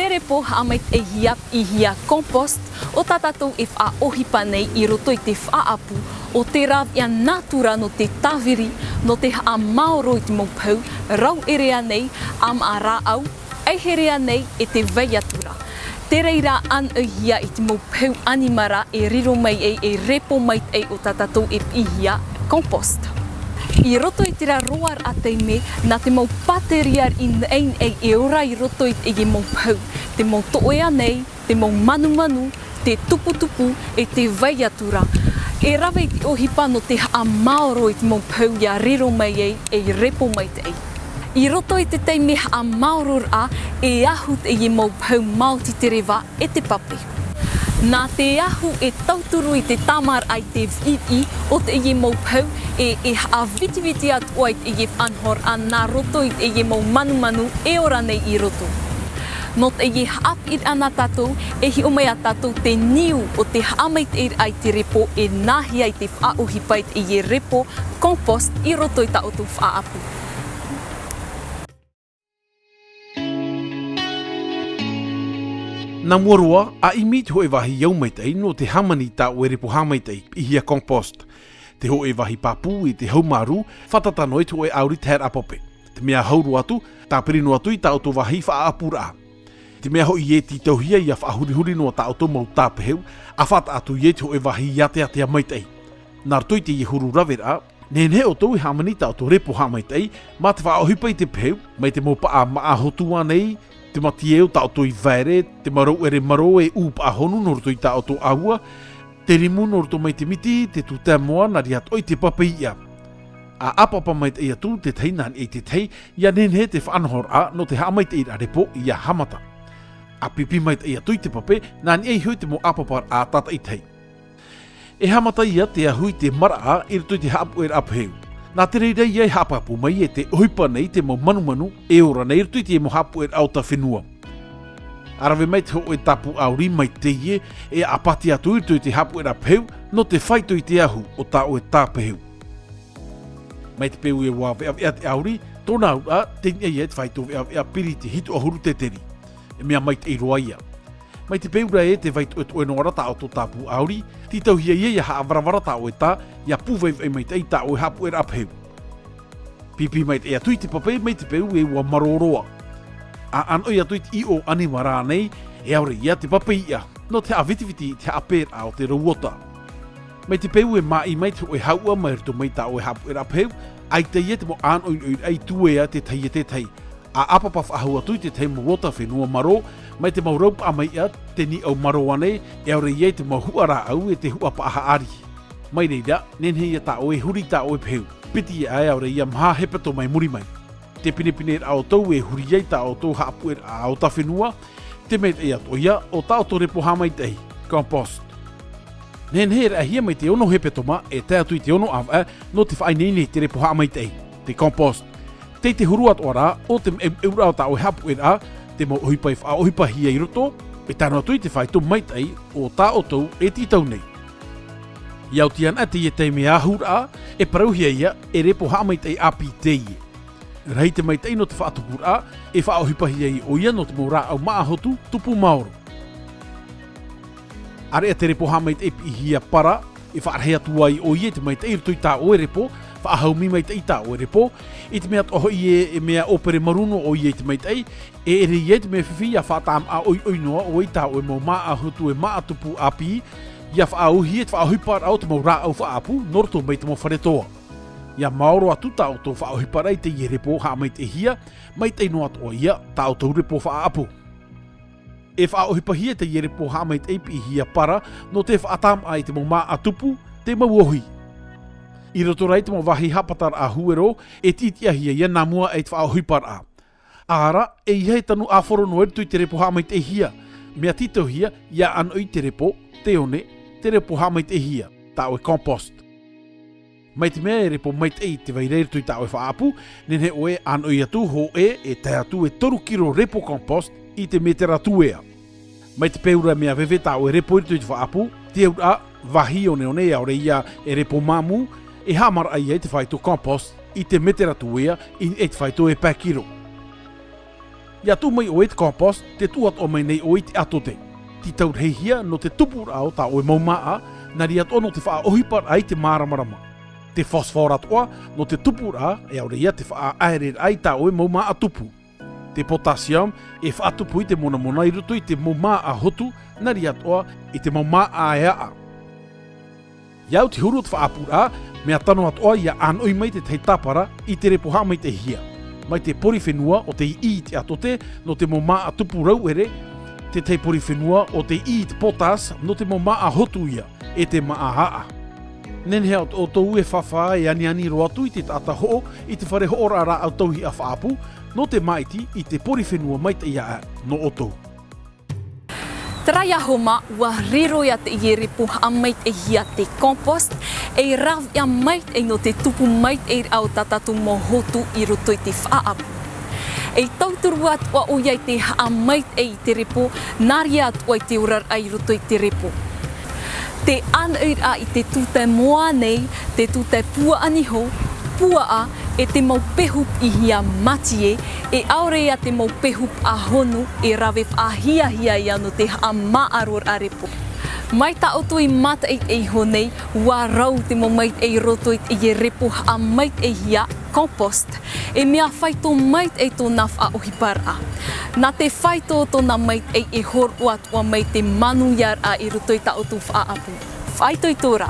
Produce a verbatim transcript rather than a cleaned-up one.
Te repo haʻamaitaʻihia, piʻihia compost, ʻo tā tātou e faʻaʻohipa nei i roto i te faʻaʻapu, ʻo te rāveʻa nātura nō te tāviri, nō te haʻamaoro i te mau pehu, rau ʻere ānei, ʻāmaʻa rāʻau, ʻaihere ānei e te vai atu ra. Te reira ʻānoʻihia i te mau pehu ʻanimara e riro mai ai ei repo maitaʻi ʻo tā tātou e piʻihia compost. I roto i terā roaraʻa taime, nā te mau pāteria riʻi naʻinaʻi e ora i roto i teie mau pehu, te mau toʻe ānei, te mau manumanu, te tuputupu, e te vai atu ra. E rave i te ʻohipa nō te haʻamaoro i te mau pehu ʻia riro mai ai ei repo maitaʻi. I roto i te taime haʻamaororaʻa, e ahu teie mau pehu maoti te reva e te pape. Nā te ahu e tauturu i te tāmāraʻa i te viʻiviʻi o teie mau pehu, e, e haʻavitiviti atu ai teie faʻanahoraʻa nā roto i teie mau manumanu e ora nei i roto. Nō teie haʻapiʻiraʻa nā tātou, e hiʻo mai ā tātou te niu o te haʻamaitaʻiraʻa i te repo e nāhea i te faʻaʻohipa i teie repo compost i roto i tā ʻoutou faʻaʻapu. Nā mua roa, ʻa ʻimi i te hōʻē vāhi au maitaʻi nō te hāmani i tā ʻoe repo haʻamaitaʻi, piʻihia compost. Te hōʻē vāhi pāpū i te haumārū, fātata noa i te hōʻē ʻāuri taheraʻa pape. Te mea hau roa atu, tāpiri noa atu i tā ʻoutou vāhi faʻaʻapuraʻa. Te mea hoʻi e tītauhia ʻia faʻahurihuri noa tā ʻoutou mau tāpehu, ʻa fātata atu ia i te hōʻē vāhi āteatea maitaʻi. Nā roto i teie huru raveraʻa, nehenehe ʻoutou e hāmani i tā ʻoutou repo haʻamaitaʻi, mā te faʻaʻohipa i te pehu, mai te mau paʻa māʻa hotu ānei, te matiʻe o tā ʻoutou ivaere, te mau rau ʻere marō e ʻū paʻa honu nō roto i tā ʻoutou ʻāua, te rimu nō roto mai te miti, te tūtae moa, nā reira atoʻa i te pape iʻa. ʻA ʻāpapa maitaʻi atu te tahi nā niʻa i te tahi, ʻia nehenehe te faʻanahoraʻa nō te haʻamaitaʻiraʻa repo ʻia haʻamata. ʻA pīpī maitaʻi atu i te pape, nā niʻa iho i te mau ʻāpaparaʻa tātaʻitahi. E haʻamata ia te ahu i te maraʻa i roto i te haʻapuʻeraʻa pehu. Nā te reira ia e haʻapāpū mai e te ʻohipa nei te mau manumanu e ora nei i roto i te mau haʻapuʻeraʻa o tā fenua. ʻA rave mai te hōʻē tāpū ʻāuri mai teie, e ʻa pāti atu i roto i te haʻapuʻeraʻa pehu, nō te faito i te ahu o tā ʻoe tāpehu. Mai te peu e ua veʻaveʻa te ʻāuri, tōna auraʻa, tei niʻa ia i te faito veʻaveʻa piri i te hitu ʻahuru teteri. E mea maitaʻi roa ia. Mai te peu ra ē tē vai toʻetoʻe noa ra tā ʻoutou tāpū ʻāuri, tītauhia ia ʻia haʻavaravara tā ʻoe tā, ʻia pūvaivaʻi maitaʻi tā ʻoe haʻapuʻeraʻa pehu. Pīpī maitaʻi atu i te pape, mai te peu e ua marō roa. ʻA ʻānoʻi atu i te ʻiʻo ʻanimara nei, e ʻaore ia te pape iʻa, nō te haʻavitiviti i te haʻapeeraʻa o te rau ota. Mai te peu e māʻi mai te hōʻē hauʻa mai roto mai tā ʻoe haʻapuʻeraʻa pehu, ʻaita ia te mau ʻānoʻinoʻiraʻa i tuea te tahi e te tahi. ʻA ʻāpapa faʻahou atu i te tahi mau ota fenua marō, mai te mau rau paʻa maiʻa, te nīʻau marō ānei, e ʻaore ia i te mau huʻa rāʻau e te huʻa paʻa haʻari. Mai reira, nehenehe ia tā ʻoe e huri i tā ʻoe pehu. Piti ia ʻae ʻaore ia maha hepetoma i muri mai. Te pinepineraʻa ʻoutou e huri ai tā ʻoutou haʻapuʻeraʻa o tā fenua, te maitaʻi atoʻa ia o tā ʻoutou repo haʻamaitaʻi, compost. Nehenehe e raʻahia mai te ono hepetoma e tae atu i te ono ʻāvaʻe nō te faʻaineine i te repo haʻamaitaʻi, te compost. Tei te huru atoʻa ra o te meʻumeʻuraʻa o tā ʻoe haʻapuʻeraʻa, te mau ʻohipa e faʻaʻohipahia i roto, e tae noa atu i te faito maitaʻi o tā ʻoutou e tītau nei. ʻIa oti ana teie taime ahuraʻa, e parauhia ia e repo haʻamaitaʻi ʻāpī teie. Rahi te maitaʻi nō te faʻatupuraʻa, e faʻaʻohipahia ai ʻoia nō te mau rāʻau māʻa hotu tupu maoro. ʻAreʻa te repo haʻamaitaʻi piʻihia para, e faʻarahi atu ai ʻoia i te maitaʻi i roto i tā ʻoe repo, faʻahaumi maitaʻi i tā ʻoe repo, i te mea atoʻa hoʻi ē, e mea ʻōpere marū noa ʻoia i te maitaʻi, e ʻere ia i te mea fifi ʻia faʻatāmaʻa ʻoiʻoi noa ʻoe i tā ʻoe mau māʻa hotu e māʻa tupu ʻāpī, ʻia faʻaauhia e te faʻaʻohiparaʻa o te mau rāʻau faʻaʻapu, nō roto mai te mau fare toa. ʻIa maoro atu tā ʻoutou faʻaʻohiparaʻa i teie repo haʻamaitaʻihia, maitaʻi noa atoʻa ia tā ʻoutou repo faʻaʻapu. E faʻaʻohipahia teie repo haʻamaitaʻi piʻihia para, nō te faʻatāmaʻa i te mau māʻa tupu, te mau ohi. I roto rā i te mau vāhi haʻapataraʻa huero, e tiʻatiʻahia ia nā mua aʻe i te faʻaʻohiparaʻa. ʻĀ rā, ʻeiaha e tanu ʻāfaro noa i roto i te repo haʻamaitaʻihia. Mea tītauhia, ʻia ʻānoʻi te repo, te one, te repo haʻamaitaʻihia, tā ʻoe compost. Mai te mea e repo maitaʻi te vai ra i roto i tā ʻoe faʻaʻapu, nehenehe ʻoe e ʻānoʻi atu hōʻē e tae atu e toru kiro repo compost i te mētera tuea. Mai te peu ra mea veve tā ʻoe repo i roto i te faʻaʻapu, te auraʻa, vāhi oneone ʻaore ia e repo māmū, e haʻamaraʻa ia i te faito compost i te mētera tuea i niʻa i te faito e pae kiro. Ia tuʻu mai ʻoe i te compost, te tuʻu atoʻa mai nei ʻoe i te ʻātote. Te taurehia nō te tupuraʻa o tā ʻoe mau māʻa, nā reira atoʻa nō te faʻaʻohiparaʻa i te māramarama. Te phosphore atoʻa nō te tupuraʻa, e ʻaore ia te faʻaʻaereraʻa i tā ʻoe mau māʻa tupu. Te potassium e faʻatupu i te monamona i roto i te mau māʻa hotu, nā reira atoʻa i te mau māʻa e aʻa. Ia au te huru o te faʻaʻapuraʻa, mea tano atoʻa ia ʻānoʻi mai te tahi tāpara i te repo haʻamaitaʻihia. Mai te polyphenol o te iʻi i te ʻātote nō te mau māʻa tupu rauʻere, te tahi polyphenol o te iʻi i te potasse nō te mau māʻa hotu ia, e te māʻa aʻa. Nehenehe ʻo, ʻoutou e fāfā e aniani roa atu i te taʻata hoʻo i te fare hoʻoraʻa rāʻau tauihaʻa faʻaʻapu, nō te māʻiti i te polyphenol maitaʻi aʻe nō ʻoutou. Terā ia homa, ʻua riro ia teie repo haʻamaitaʻihia te compost, ei rāveʻa maitaʻi nō te tupu maitaʻiraʻa o tā tātou mau hotu i roto i te faʻaʻapu. Ei tauturu atoʻa ʻoia i te haʻamaitaʻi i te repo, nā reira atoʻa i te oraraʻa i roto i te repo. Te ʻānoʻiraʻa i te tūtae moa nei, te tūtae puaʻa niho, puaʻa, e te mau pehu piʻihia mātie, e ʻaore ia te mau pehu ʻāhonu, e rave faʻahiahia ia nō te haʻamāʻaroraʻa repo. Mai tā ʻoutou i mātaʻitaʻi iho nei, ʻua rau te mau maitaʻi i roto i teie repo haʻamaitaʻihia, compost, e mea faito maitaʻi tōna faʻaʻohiparaʻa. Nā te faito o tōna maitaʻi e hōroʻa atoʻa mai te manuiaraʻa i roto i tā ʻoutou faʻaʻapu. Faʻaitoito rā,